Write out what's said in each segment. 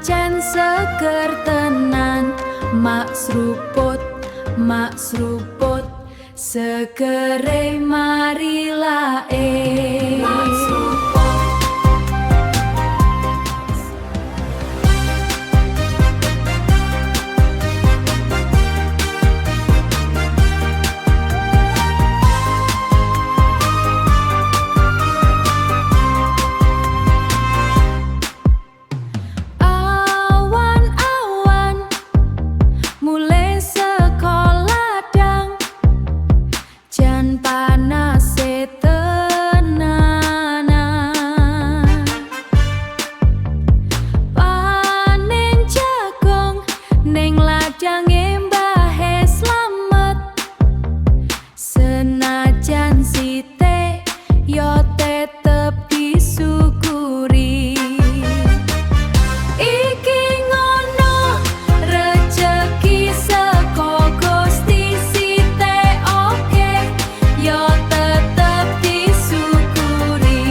Pancen seger tenan. Mak sruput, mak sruput, segere mari lae. Mak sruput. Awan-awan mulai seko ladang, jan panase tenanan. Panen jagung ning ladange Mbahe Slamet, senajan sithik yo tetep disyukuri. Iki ngono rejeki saka Gusti, sithik oke yo tetep disyukuri.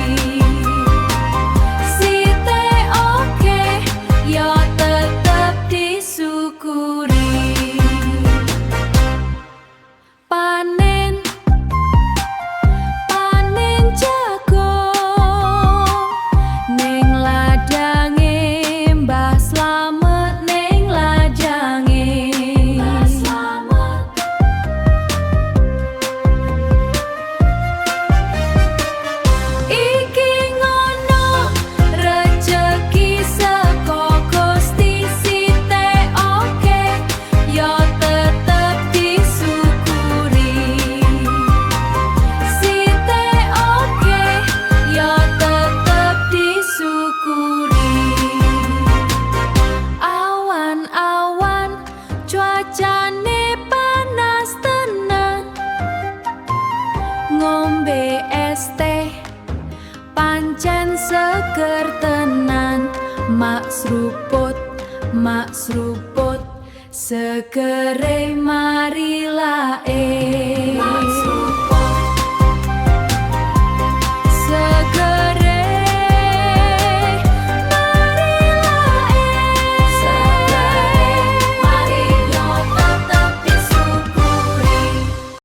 Sithik oke yo tetep disyukuri. Panen, panen jagung ning ladange Mbah Slamet, ning ladange Mbah Slamet. Iki ngono rejeki saka Gusti, sithik oke yo tetep disyukuri. Sithik oke yo tetep disyukuri. Awan-awan cuacane panas tenan, ngombe es teh pancen seger tenan. Mak sruput, mak sruput, segere mari lae.